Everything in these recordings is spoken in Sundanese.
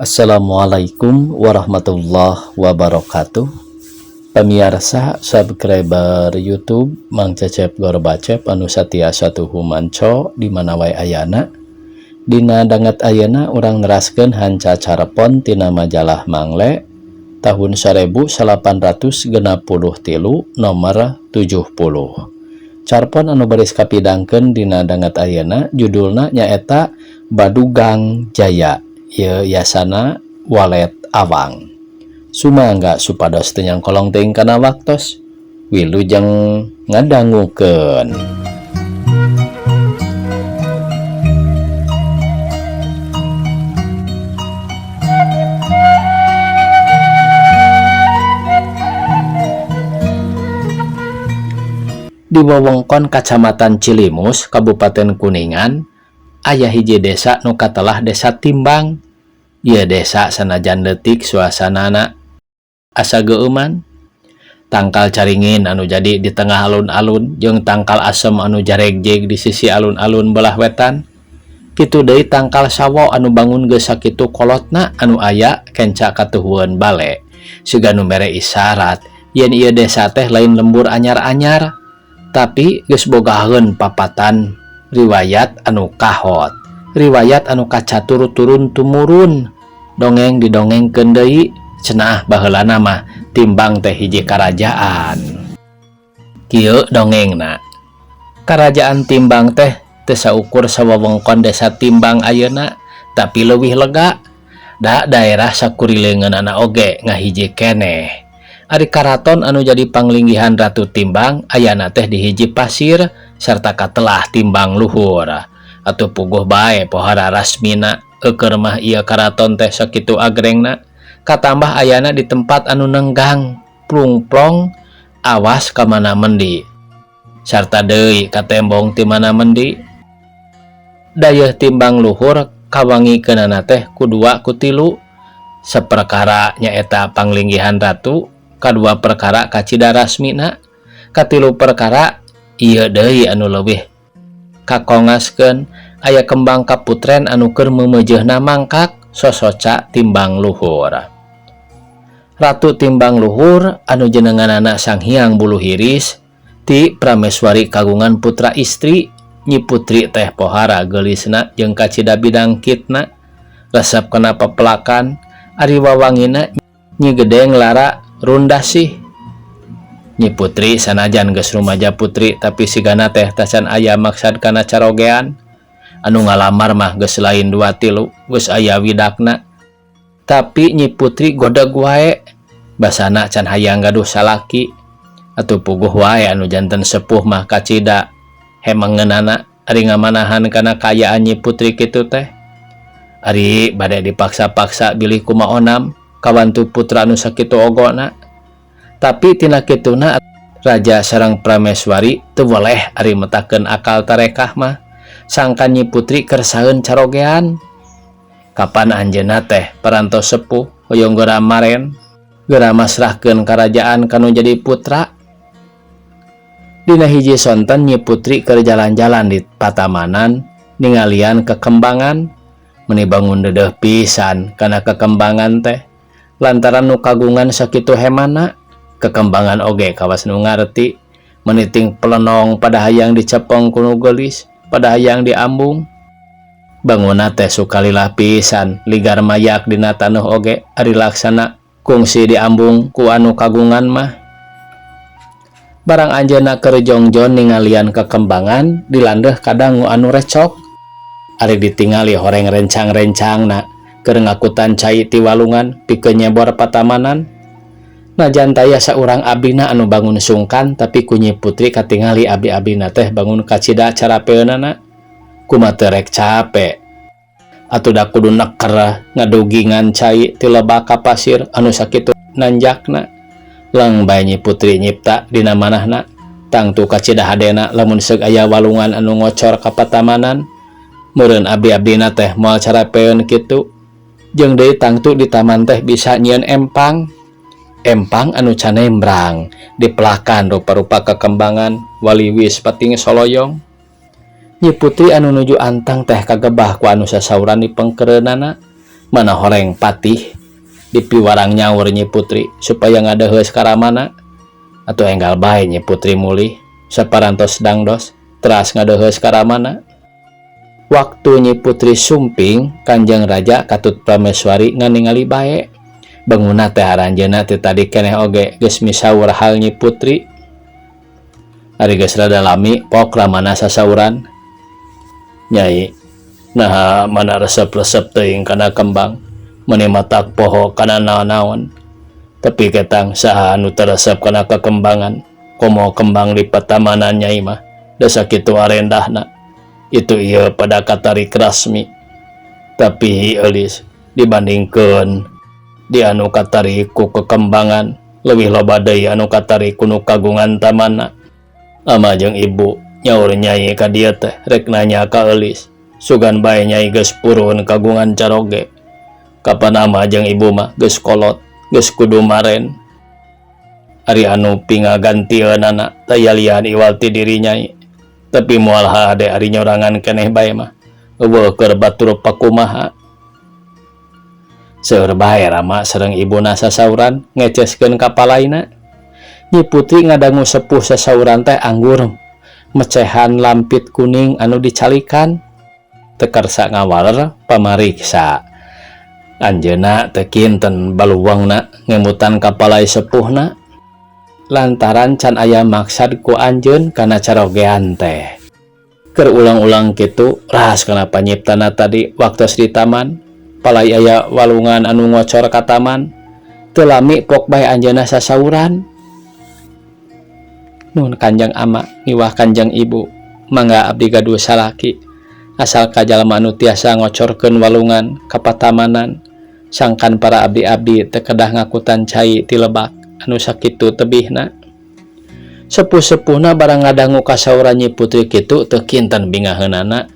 Assalamualaikum warahmatullahi wabarakatuh. Pemirsa subscriber YouTube Mang Cecep Gorbacep anu satia satuhu manco di mana wae ayana. Dina danget ayeuna urang neraskeun hanca carepon tina majalah Mangle tahun 1863 nomor 70. Carpon anu baris kapidangkeun dina danget ayeuna judulna nyaeta Badugang Jaya. Ieu yasana Walet Awang. Sumangga supados teu nyangkolong teuing kana waktos. Wilujeng ngadangukeun. Di wewengkon Kacamatan Cilimus, Kabupaten Kuningan, aya hiji desa nu katelah Desa Timbang. Ieu desa sanajan leutik suasanana asa geueuman. Tangkal caringin anu jadi di tengah alun-alun jeung tangkal asem anu jaregjeg di sisi alun-alun belah wetan. Kitu deui tangkal sawo anu bangun geus sakitu kolotna anu aya kenca katuhueun bale. Siga nu mere isyarat yen ieu desa teh lain lembur anyar-anyar, tapi geus bogaheun papatan riwayat anu kahot, riwayat anu kacatur turun tumurun, dongeng didongengkeun deui cenah baheulana mah Timbang teh hiji karajaan. Kieu dongengna. Karajaan Timbang teh teu saukur sawewengkon desa Timbang ayeuna, tapi leuwih lega. Da daerah sakurileungeunana oge ngahiji keneh. Ari karaton anu jadi panglinggihan Ratu Timbang ayana teh di hiji pasir sarta katelah Timbang Luhur. Atuh puguh bae pohara rasmina eueur mah ieu karaton teh sakitu agrengna. Katambah ayana di tempat anu nenggang, plungplong, awas ka mana mendi. Sarta deui katembong ti mana mendi. Dayeuh Timbang Luhur kawangikeunana teh ku dua ku tilu. Saperkara nyaeta panglinggihan ratu, kadua perkara kacida rasmina, katilu perkara ieu deui anu leuwih kakongaskeun aya kembang kaputren anu keur meumeujeuna mangkak sosoca Timbang Luhur. Ratu Timbang Luhur anu jenenganana Sang Hyang Bulu Hiris ti Prameswari kagungan putra istri. Nyi Putri teh pohara geulisna jeung kacida bidangkitna, resep kana pepelakan. Ari wawangina Nyi Gedeng Lara Rundasih. Nyi Putri sanajan geus rumaja putri tapi sigana teh tacan aya maksad kana carogean. Anu ngalamar mah geus lain dua tilu, geus aya widakna. Tapi Nyi Putri godeg wae, basana can hayang gaduh salaki. Atuh puguh wae anu janten sepuh mah kacida hemengeunana ari ngamanahan kana kaayaan Nyi Putri kitu teh. Ari bade dipaksa-paksa bilih kumaonam kawantu putra anu sakitu ogona. Tapi tina kituna raja sareng Prameswari teu weleh ari metakeun akal tarekah mah. Sangkan Nyi Putri kersaeun carogean. Kapan anjeunna teh parantos sepuh hoyong geura maren, geura masrahkeun karajaan kanu jadi putra. Dina hiji sonten Nyi Putri keur jalan-jalan di patamanan ningalian kekembangan, meni bangun dedeuh pisan kana kekembangan teh. Lantaran nu kagungan sakitu hemana, kekembangan oge kawas nu ngarti, meniting pelenong pada hayang dicepeng ku nu geulis, pada hayang diambung. Bangunna teh sukalilah pisan, ligar mayak dina taneuh oge ari laksana kungsi diambung ku anu kagungan mah. Barang anjeunna keur jongjon ningalian kekembangan, dilandeuh kadangu anu recok. Ari ditingali horeng rencang-rencangna keur ngakutan cai ti walungan pikeun nyebor patamanan. Najan taya saurang abina anu bangun sungkan, tapi ku Nyi Putri katingali abi-abina teh bangun kacida carapeunana. Kumaha teu rek cape atuh da kudu neker ngadugingan cai ti lebak ka pasir anu sakitu nanjakna. Leung bae Nyi Putri nyipta dina manahna, tangtu kacida hadena lamun seug aya walungan anu ngocor ka patamanan. Meureun abdi-abdina teh moal carapeun kitu. Jeung deui tangtu di taman teh bisa nyieun empang. Empang anu canembrang dipelakan rupa-rupa kekembangan waliwis pating soloyong. Nyi Putri anu nuju antang teh kagebah ku anu sasauran di pengkereunana. Mana horeng patih dipiwarang nyaur Nyi Putri supaya ngadeheus ka ramana. Atuh enggal bae Nyi Putri mulih saparantos dangdos teras ngadeheus ka ramana. Waktu Nyi Putri sumping, Kanjeng Raja katut Prameswari nganingali bae. Banguna teh aranjeunna ti tadi keneh oge geus misaur hal Nyi Putri. Ari geus rada lami pok ramana sasauran. Nyai, naha mana resep-resep teuing kana kembang, meuni matak poho kana naon-naon. Tapi ketang saha anu teu resep kana kekembangan, komo kembang di patamanan Nyai mah, da sakitu arendahna. Itu ieu pada katarik rasmi. Tapi eulis dibandingkeun di anu katarik ku kekembangan, leuwih loba deui anu katarik ku nu kagungan tamanna. Ama jeung ibu nyaur Nyai ka dieu teh rek nanya ka eulis, sugan bae Nyai geus purun kagungan caroge. Kapan ama jeung ibu mah geus kolot, geus kudu maren. Ari anu pingagantieunana taya lian iwal ti diri Nyai. Tapi moal hade ari nyorangan keneh bae mah, euweuh keur batur pakumaha. Seueur bae rama sareng ibuna sasauran ngeceskeun ka palaina. Nyi Putri ngadangu sepuh sasauran teh anggur mecehan lampit kuning anu dicalikan. Teu karsa ngawaler pamariksa. Anjeunna teu kinten baluwengna ngemutan ka palai sepuhna. Lantaran can aya maksad ku anjeun kana carogean teh. Keur ulang-ulang kitu ras kana panyiptana tadi waktos di taman, palai aya walungan anu ngocor ka taman. Teu lami pok bae anjeunna sasauran. Nuhun Kanjeng Ama miwah Kanjeng Ibu, mangga abdi gaduh salaki. Asal ka jalma anu tiasa ngocorkeun walungan ka patamanan, sangkan para abdi-abdi teu kedah ngakutan cai ti lebak anu sakitu tebihna. Sepuh-sepuhna barang ngadangu kasauran Nyi Putri kitu teu kinten bingaheunana.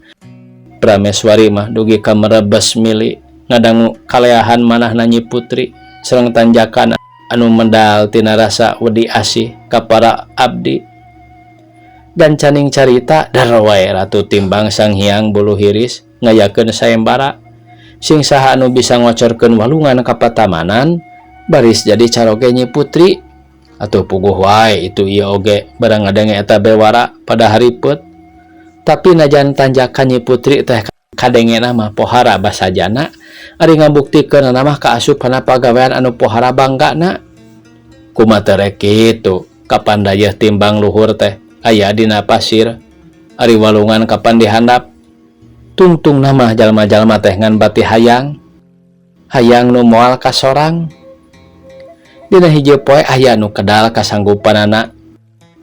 Prameswari mah dugi ka merebes mili ngadangu kaleahan manahna Nyi Putri sareng tanjakan anu medal tina rasa wedi asih ka para abdi. Gancaning carita dar wae Ratu Timbang Sang Hyang Bulu Hiris ngayakeun sayembara sing saha anu bisa ngocorkeun walungan ka patamanan baris jadi caroge Nyi Putri. Atuh puguh wae itu ieu oge barang ngadenge eta bewara pada haripet. Tapi najan tanjakan Nyi Putri teh kadengena mah pohara basajana, ari ngabuktikeunana mah kaasup kana pagawean anu pohara banggana. Kumaha teu rek kitu, kapan dayeuh timbang luhur teh aya dina pasir, ari walungan kapan dihandap. Tungtungna mah jalma-jalma teh ngan bati hayang, hayang nu moal kasorang. Dina hiji poe aya nu kedal kasanggupanana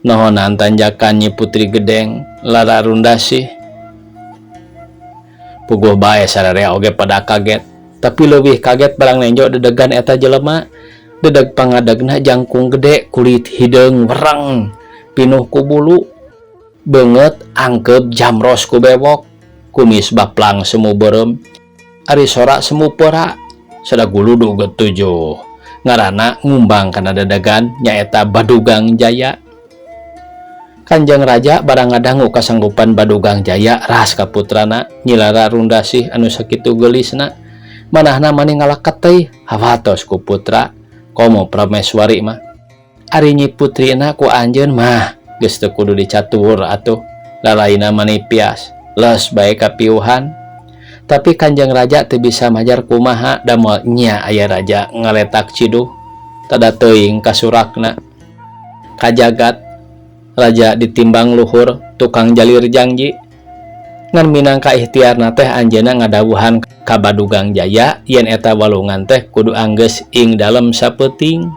nohonan tanjakan Nyi Putri Gedeng Lara Rundasih. Puguh bae sararea oge pada kaget, tapi leuwih kaget barang nenjo dedegan eta jelema. Dedeg pangadegna jangkung gede, kulit hideung wereng pinuh ku bulu, beungeut angkeup jamros ku bewok, kumis baplang semu beureum, ari sora semu peura, sada guludu tujuh. Ngaranna ngumbang kana dedegan nyaeta Badugang Jaya. Kanjeng Raja barang ngadangu kasanggupan Badugang Jaya ras ka putrana Nyi Lara Rundasih anu sakitu geulisna. Manahna mani ngalaket teuy hawatos ku putra komo Prameswari mah. Ari Nyi Putrina ku anjeun mah geus teu kudu dicatur atuh, lalaina mani pias les bae kapiuhan. Tapi Kanjeng Raja teu bisa majar kumaha da moal nya aya raja ngaletak ciduh tada teuing kasurakna. Kajagat raja ditimbang luhur tukang jalir jangji. Ngan minangka ikhtiarna teh anjeunna ngadawuhan ka Badugang Jaya yen eta walungan teh kudu anggeus ing dalem sapeuting.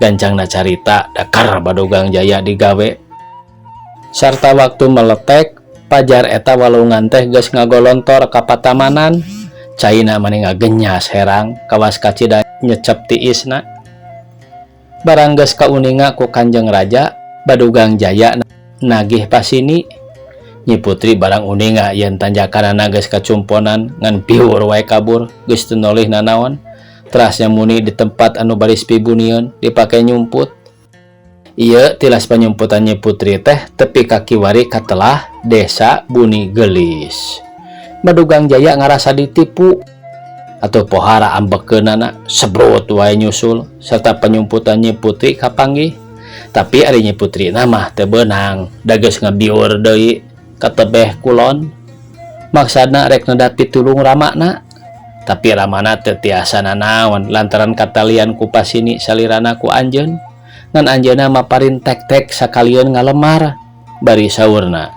Gancangna carita dakar Badugang Jaya digawe. Sarta waktu meletek pajar eta walungan teh geus ngagolontor ka patamanan. Caina mani ngagenyas herang kawas kacida nyecep tiisna. Barang geus kauninga ku Kanjeng Raja, Badugang Jaya nagih pasini. Nyi Putri barang uninga yen tanjakanana geus kacumponan ngan piur wae kabur geus teu nolih nanaon. Teras nyamuni di tempat anu baris pibunieun dipake nyumput. Ieu tilas panyumputan Nyi Putri teh tepi ka kiwari katelah desa Buni Geulis. Badugang Jaya ngarasa ditipu. Atuh pohara ambekeunana sebrut wae nyusul serta panyumputan Nyi Putri kapanggih. Tapi ari Nyi Putri na mah teu beunang da geus ngabiur deui ka tebeh kulon. Maksana rek neda pitulung ramana. Tapi ramana teu tiasa nanaon lantaran katalian ku pasini salirana ku anjeun. Ngan anjeunna maparin tek-tek sakalieun ngalemar bari saurna.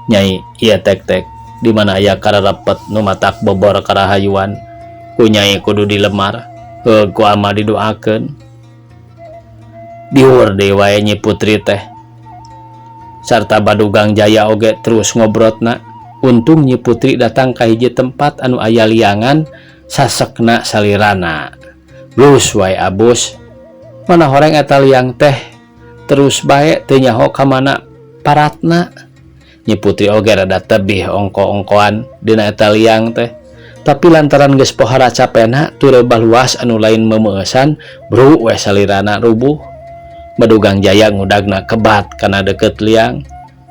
Nyai, ieu tek-tek di mana aya kararepet nu matak bobor karahayuan ku nyai kudu dilemar heuh ku ama didoakeun. Biur deui wae Nyi Putri teh. Sarta Badugang Jaya oge terus ngobrotna. Untung Nyi Putri datang ka hiji tempat anu aya liangan sasekna salirana. Blus wae abus. Mana horeng eta liang teh terus bae teu nyaho ka mana paratna. Nyi Putri oge rada tebih ongko-ongkoan dina eta liang teh. Tapi lantaran geus pohara capena turebah luas anu lain meumeusan bru we salirana rubuh. Badugang Jaya ngudagna kebat kana deukeut liang.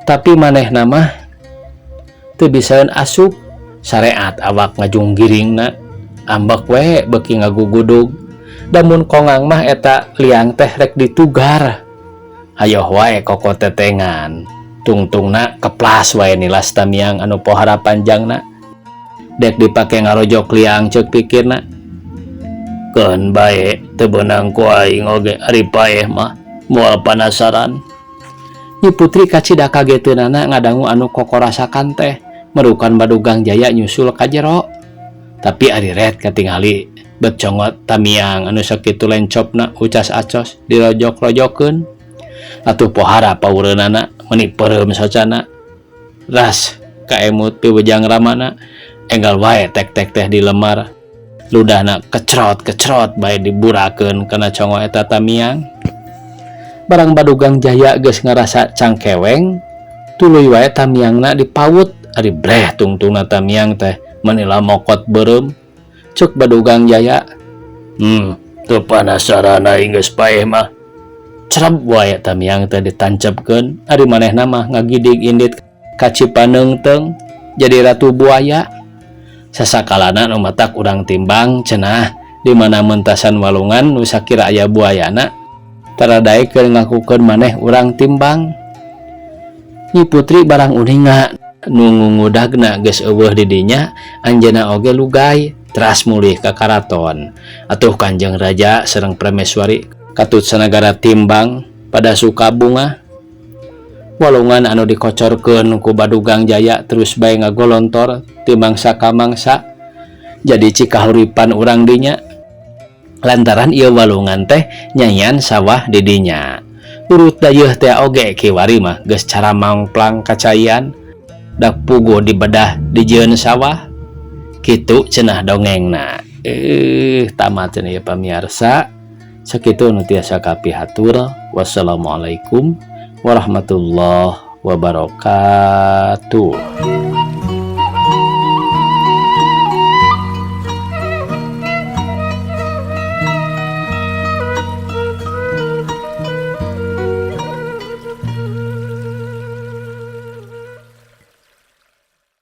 Tapi manehna mah teu bisaeun asup sareat awak ngajunggiringna ambek we beuki ngagugudug. Da mun kongang mah eta liang teh rek ditugar. Hayoh wae koko tetengan. Tungtungna keplas wae nilas tamiang anu pohara panjangna. Dek dipake ngarojok liang ceuk pikirna. Keun bae teu beunang ku aing oge ari paeh mah moal panasaran. Nyi Putri kacida kageteunana ngadangu anu kokorasakan teh merukan Badugang Jaya nyusul ka jero. Tapi ari ret katingali bet congot tamiang anu sakitu lencopna ucas acos dirojok-rojokeun. Atuh pohara paureunana meuni peureum socana. Ras kaemut piwejang ramana enggal wae tek-tek teh dilemar. Ludahna kecrot-kecrot bae diburakeun kana congo eta tamiang. Barang Badugang Jaya geus ngarasa cangkeweng, tuluy wae tamiangna dipaut. Ari breh tungtungna tamiang teh menila mokot beureum. Cuk Badugang Jaya, teu panasaran aing geus paeh mah." Cereb wae tamiang teh ditancepkeun, ari manehna mah ngagidig indit ka Cipaneungteung jadi ratu buaya. Sasakalana nu matak urang timbang cenah di mana mentasan walungan nu sakira aya buayana tara daek keur ngakukeun maneh urang timbang. Nyi Putri barang uninga nu ngungudagna geus eueuh di dinya, anjeunna oge lugay teras mulih ka karaton. Atuh Kanjeng Raja sareng Prameswari katut sanagara timbang pada suka bungah. Walungan anu dikocorkeun ku Badugang Jaya terus bae ngagolontor ti mangsa ka mangsa jadi cikahuripan urang dinya. Lantaran ieu walungan teh nyayan sawah di dinya. Urut dayeuh teh oge kiwari mah geus cara mangplang kacaian dak puguh dibedah dijieun sawah. Kitu cenah dongengna. Tamat cenah ieu pamiarsa. Sakitu nu tiasa kapihatur. Wassalamualaikum warahmatullahi wabarakatuh.